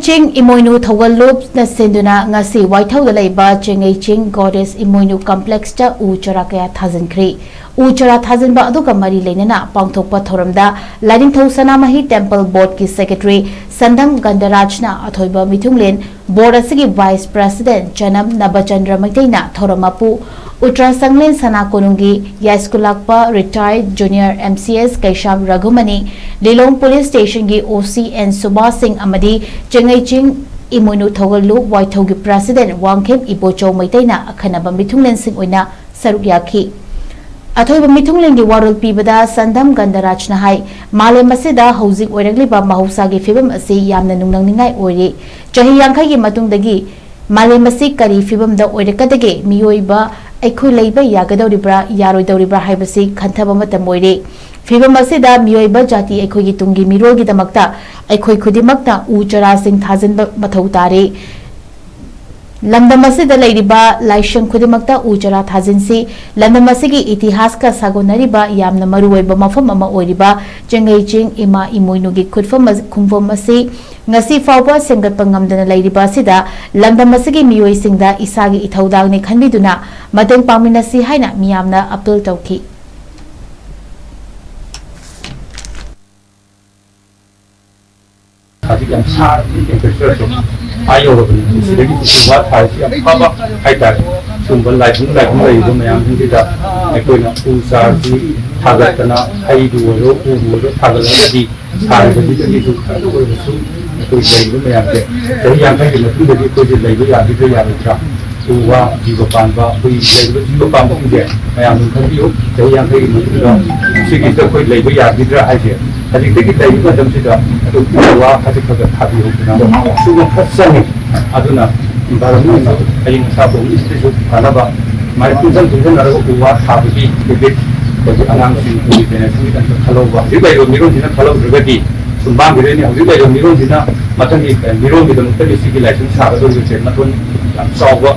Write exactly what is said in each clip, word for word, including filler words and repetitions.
ꯆꯤꯡ ꯏꯃꯣꯏꯅꯨ ꯊꯧꯒꯜꯂꯨꯞꯅ ꯁꯤꯟꯗꯨꯅ ꯉꯁꯤ ꯋꯥꯏꯊꯧꯗ ꯂꯩꯕ ꯆꯦꯡꯉꯩ ꯆꯤꯡ ꯒꯣꯗꯦꯁ ꯏꯃꯣꯏꯅꯨ ꯀꯝꯄ꯭ꯂꯦꯛꯁꯇ ꯎ ꯆꯥꯔꯥ ꯀꯌꯥ ꯊꯥꯖꯤꯟꯈ꯭ꯔꯤ꯫ ꯎ ꯆꯥꯔꯥ ꯊꯥꯖꯤꯟꯕ ꯑꯗꯨꯒ ꯃꯔꯤ ꯂꯩꯅꯅ ꯄꯥꯡꯊꯣꯛꯄ ꯊꯧꯔꯝꯗ ꯂꯥꯏꯅꯤꯡꯊꯧ ꯁꯅꯥꯃꯍꯤ ꯇꯦꯝꯄꯜ ꯕꯣꯔꯗꯀꯤ ꯁꯦꯀ꯭ꯔꯦꯇꯔꯤ ꯁꯟꯗꯝ ꯒꯟꯙꯔꯥꯖꯅ ꯑꯊꯣꯏꯕ ꯃꯤꯊꯨꯡꯂꯦꯟ, ꯕꯣꯔꯗ ꯑꯁꯤꯒꯤ ꯚꯥꯏꯁ ꯄ꯭ꯔꯦꯁꯤꯗꯦꯟꯠ ꯆꯅꯝ ꯅꯕꯆꯟꯗ꯭ꯔ ꯃꯩꯇꯩꯅ ꯊꯧꯔꯝ ꯃꯄꯨ, ꯎꯇ꯭ꯔꯥ ꯁꯪꯂꯦꯟ ꯁꯅꯥ ꯀꯣꯅꯨꯡꯒꯤ ꯌꯥꯏꯁ꯭ꯀꯨꯜ ꯂꯥꯛꯄ ꯔꯤꯇꯥꯌꯔꯗ ꯖꯨꯅꯤꯌꯔ ꯑꯦꯝ ꯁꯤ ꯑꯦꯁ ꯀꯩꯁꯥꯝ ꯔꯘꯨꯃꯅꯤ, ꯂꯤꯂꯣꯡ ꯄꯨꯂꯤꯁ ꯁ꯭ꯇꯦꯁꯟꯒꯤ ꯑꯣ ꯁꯤ ꯑꯦꯟ ꯁꯨꯕꯥꯁ ꯁꯤꯡ ꯑꯃꯗꯤ ꯆꯦꯡꯉꯩ ꯆꯤꯡ ꯏꯃꯣꯏꯅꯨ ꯊꯧꯒꯜꯂꯨ ꯋꯥꯏꯊꯧꯒꯤ ꯄ꯭ꯔꯦꯁꯤꯗꯦꯟꯠ ꯋꯥꯡꯈꯦꯝ ꯏꯕꯣꯆꯧ ꯃꯩꯇꯩꯅ ꯑꯈꯟꯅꯕ ꯃꯤꯊꯨꯡꯂꯦꯟꯁꯤꯡ ꯑꯣꯏꯅ ꯁꯔꯨꯛ ꯌꯥꯈꯤ꯫ ꯑꯊꯣꯏꯕ ꯃꯤꯊꯨꯡꯂꯦꯟꯒꯤ ꯋꯥꯔꯣꯜ ꯄꯤꯕꯗ ꯁꯟꯗꯝ ꯒꯟꯙꯔꯥꯖꯅ ꯍꯥꯏ, ꯃꯥꯂꯦꯝ ꯑꯁꯤꯗ ꯍꯧꯖꯤꯛ ꯑꯣꯏꯔꯛꯂꯤꯕ ꯃꯍꯧꯁꯥꯒꯤ ꯐꯤꯕꯝ ꯑꯁꯤ ꯌꯥꯝꯅ ꯅꯨꯡꯅꯤꯡꯅꯤꯡꯉꯥꯏ ꯑꯣꯏꯔꯤ꯫ ꯆꯍꯤ ꯌꯥꯡꯈꯩꯒꯤ ꯃꯇꯨꯡꯗꯒꯤ ꯃꯥꯂꯦꯝ ꯑꯁꯤ ꯀꯔꯤ ꯐꯤꯕꯝꯗ ꯑꯣꯏꯔꯛꯀꯗꯒꯦ? ꯃꯤꯑꯣꯏꯕ ꯑꯩꯈꯣꯏ ꯂꯩꯕ ꯌꯥꯒꯗꯧꯔꯤꯕ꯭ꯔꯥ, ꯌꯥꯔꯣꯏꯗꯧꯔꯤꯕ꯭ꯔꯥ ꯍꯥꯏꯕꯁꯤ ꯈꯟꯊꯕ ꯃꯇꯝ ꯑꯣꯏꯔꯦ꯫ ꯐꯤꯕꯝ ꯑꯁꯤꯗ ꯃꯤꯑꯣꯏꯕ ꯖꯥꯇꯤ ꯑꯩꯈꯣꯏꯒꯤ ꯇꯨꯡꯒꯤ ꯃꯤꯔꯣꯜꯒꯤꯗꯃꯛꯇ ꯑꯩꯈꯣꯏ ꯈꯨꯗꯤꯡꯃꯛꯅ ꯎ ꯆꯥꯔꯥꯁꯤꯡ ꯊꯥꯖꯤꯟꯕ ꯃꯊꯧ ꯇꯥꯔꯦ꯫ ꯂꯝꯗꯝ ꯑꯁꯤꯗ ꯂꯩꯔꯤꯕ ꯂꯥꯏꯁꯪ ꯈꯨꯗꯤꯡꯃꯛꯇ ꯎ ꯆꯥꯔꯥ ꯊꯥꯖꯤꯟꯁꯤ꯫ ꯂꯝꯗꯝ ꯑꯁꯤꯒꯤ ꯏꯇꯤꯍꯥꯁꯀ ꯁꯥꯒꯣꯟꯅꯔꯤꯕ ꯌꯥꯝꯅ ꯃꯔꯨꯑꯣꯏꯕ ꯃꯐꯝ ꯑꯃ ꯑꯣꯏꯔꯤꯕ ꯆꯦꯡꯉꯩ ꯆꯤꯡ ꯏꯃꯥ ꯏꯃꯣꯏꯅꯨꯒꯤ ꯈꯨꯠꯐꯝ ꯑꯁ-, ꯈꯨꯟꯐꯝ ꯑꯁꯤ ꯉꯁꯤ ꯐꯥꯎꯕ ꯁꯦꯝꯒꯠꯄ ꯉꯝꯗꯅ ꯂꯩꯔꯤꯕ ꯑꯁꯤꯗ ꯂꯝꯗꯝ ꯑꯁꯤꯒꯤ ꯃꯤꯑꯣꯏꯁꯤꯡꯗ ꯏꯁꯥꯒꯤ ꯏꯊꯧꯗꯥꯡꯅꯤ ꯈꯟꯕꯤꯗꯨꯅ ꯃꯇꯦꯡ ꯄꯥꯡꯃꯤꯟꯅꯁꯤ ꯍꯥꯏꯅ ꯃꯤꯌꯥꯝꯅ ꯑꯄꯤꯜ ꯇꯧꯈꯤ꯫ ꯍꯧꯖꯤꯛ ꯌꯥꯝ ꯁꯥꯔꯕꯅꯤ, temperature ꯁꯨ ꯑꯥ ꯌꯧꯔꯕꯅꯤ꯫ ꯁꯤꯗꯒꯤ ꯎ ꯋꯥ ꯊꯥꯔꯤꯁꯤ ꯌꯥꯝ ꯐꯕ ꯍꯥꯏꯇꯥꯔꯦ꯫ ꯁꯤꯒꯨꯝꯕ ꯂꯥꯏꯕꯨꯡ ꯂꯥꯏꯕꯨꯡ ꯂꯩꯔꯤꯕ ꯃꯌꯥꯝꯁꯤꯡꯁꯤꯗ ꯑꯩꯈꯣꯏꯅ ꯎ ꯆꯥꯔꯁꯤ ꯊꯥꯒꯠꯇꯅ, ꯍꯩꯕꯨ ꯑꯣꯏꯔꯣ ꯎꯕꯨ ꯑꯣꯏꯔꯣ ꯊꯥꯒꯠꯂꯒꯗꯤ ꯁꯥꯔꯤꯕꯁꯤꯗꯒꯤꯁꯨ ꯈꯤꯇꯪꯗ ꯑꯣꯏꯔꯕꯁꯨ ꯑꯩꯈꯣꯏ ꯂꯩꯔꯤꯕ ꯃꯌꯥꯝꯁꯦ ꯆꯍꯤ ꯌꯥꯡꯈꯩꯒꯤ ꯃꯇꯨꯡꯗꯗꯤ ꯑꯩꯈꯣꯏꯁꯦ ꯂꯩꯕ ꯌꯥꯈꯤꯗ꯭ꯔꯥ ꯌꯥꯔꯣꯏꯗ꯭ꯔꯥ? ꯎ ꯋꯥ, ꯖꯤꯕ ꯄꯥꯟꯕ, ꯑꯩꯈꯣꯏ ꯂꯩꯔꯤꯕ ꯖꯤꯕ ꯄꯥꯟꯕꯁꯤꯡꯁꯦ ꯃꯌꯥꯝ ꯑꯗꯨꯝ ꯈꯟꯕꯤꯌꯨ꯫ ꯆꯍꯤ ꯌꯥꯡꯈꯩꯒꯤ ꯃꯇꯨꯡꯗ ꯁꯤꯒꯤꯁꯤꯗ ꯑꯩꯈꯣꯏ ꯂꯩꯕ ꯌꯥꯈꯤꯗ꯭ꯔꯥ ꯍꯥꯏꯁꯦ ꯍꯧꯖꯤꯛꯇꯒꯤ ꯂꯩꯕ ꯃꯇꯝꯁꯤꯗ ꯑꯗꯨ ꯎ ꯋꯥ ꯈꯖꯤꯛ ꯈꯔ ꯈꯔ ꯊꯥꯕꯤꯍꯧꯗꯅ ꯁꯤꯒꯨꯝꯕ ꯈꯔ ꯆꯪꯉꯤ꯫ ꯑꯗꯨꯅ environment ꯑꯃ ꯑꯏꯪ ꯑꯁꯥ ꯍꯣꯡꯕꯁꯤꯗꯁꯨ ꯐꯅꯕ ꯃꯥꯏ ꯄꯨꯟꯁꯤꯟ ꯄꯨꯟꯁꯤꯟꯅꯔꯒ ꯎ ꯋꯥ ꯊꯥꯕꯒꯤ habit ꯑꯩꯈꯣꯏꯒꯤ ꯑꯉꯥꯡꯁꯤꯡ ꯑꯩꯈꯣꯏꯒꯤ generation ꯈꯤꯇꯪ ꯈꯜꯍꯧꯕ꯫ ꯍꯧꯖꯤꯛ ꯂꯩꯔꯤꯕ ꯃꯤꯔꯣꯟꯁꯤꯅ ꯈꯜꯍꯧꯗ꯭ꯔꯒꯗꯤ ꯁꯨꯝ ꯃꯥꯡꯈꯤꯗꯣꯏꯅꯤ꯫ ꯍꯧꯖꯤꯛ ꯂꯩꯔꯤꯕ ꯃꯤꯔꯣꯟꯁꯤꯅ ꯃꯊꯪꯒꯤ, ꯑ, ꯃꯤꯔꯣꯟꯒꯤꯗꯃꯛꯇꯗꯤ ꯁꯤꯒꯤ ꯂꯥꯏꯁꯪ ꯁꯥꯒꯗꯧꯔꯤꯕꯁꯦ ꯃꯊꯣꯟ ꯌꯥꯝ ꯆꯥꯎꯕ,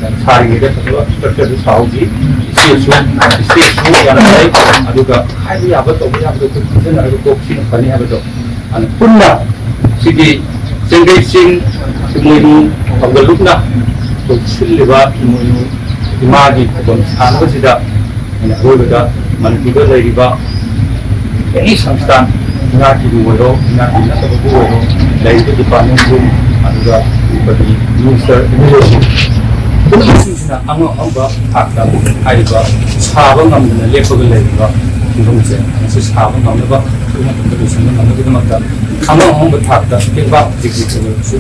ꯑ, ꯁꯥꯔꯤꯉꯩꯗ ꯐꯖꯕ structure ꯗꯨ ꯁꯥꯍꯧꯁꯤ꯫ Stage ꯁꯨ, stage ꯁꯨ ꯌꯥꯝꯅ ꯂꯩ꯫ ꯑꯗꯨꯒ ꯍꯥꯏꯕ ꯌꯥꯕ ꯇꯧꯕ ꯌꯥꯕꯗꯣ ꯑꯩꯈꯣꯏ ꯄꯨꯟꯁꯤꯟꯅꯔꯒ ꯀꯣꯛ ꯁꯤꯅ ꯐꯅꯤ ꯍꯥꯏꯕꯗꯣ, ꯑꯗꯨꯅ ꯄꯨꯟꯅ ꯁꯤꯒꯤ ꯆꯦꯡꯒꯩ ꯆꯤꯡ ꯏꯃꯣꯏꯅꯨ ꯊꯧꯒꯜꯂꯨꯞꯅ ꯑꯩꯈꯣꯏ ꯁꯤꯜꯂꯤꯕ ꯏꯃꯣꯏꯅꯨ ꯏꯃꯥꯒꯤ ꯊꯧꯒꯜ ꯁꯥꯟꯅꯕꯁꯤꯗ ꯑꯩꯅ ꯑꯔꯣꯏꯕꯗ ꯃꯅꯤꯄꯨꯔꯗ ꯂꯩꯔꯤꯕ ꯑꯦꯅꯤ ꯁꯪꯁꯊꯥꯟ, ꯏꯅꯥꯠꯀꯤꯕꯨ ꯑꯣꯏꯔꯣ, ꯏꯅꯥꯠꯀꯤ ꯅꯠꯇꯕꯕꯨ ꯑꯣꯏꯔꯣ, ꯂꯩꯔꯤꯕ ꯗꯤꯄꯥꯔꯠꯃꯦꯟꯁꯤꯡ, ꯑꯗꯨꯒ ꯑꯩꯈꯣꯏꯒꯤ ꯃꯤꯅꯤꯁꯇꯔ, ꯑꯦꯝ ꯑꯦꯜ ꯑꯦꯁꯤꯡ ꯄꯨꯝꯅꯃꯛꯁꯤꯡꯁꯤꯅ ꯑꯉꯝ ꯑꯉꯝꯕ ꯊꯥꯛꯇ ꯍꯥꯏꯔꯤꯕ ꯁꯥꯕ ꯉꯝꯗꯅ ꯂꯦꯞꯄꯒ ꯂꯩꯔꯤꯕ ꯐꯤꯕꯝꯁꯦ ꯉꯁꯤ ꯁꯥꯕ ꯉꯝꯅꯕ, ꯑꯊꯨꯕ ꯃꯇꯝꯗ ꯂꯣꯏꯁꯤꯟꯕ ꯉꯝꯅꯕꯒꯤꯗꯃꯛꯇ ꯑꯉꯝ ꯑꯉꯝꯕ ꯊꯥꯛꯇ ꯇꯦꯡꯕꯥꯡ ꯇꯦꯛꯄꯤ ꯇꯧꯔꯕꯁꯨ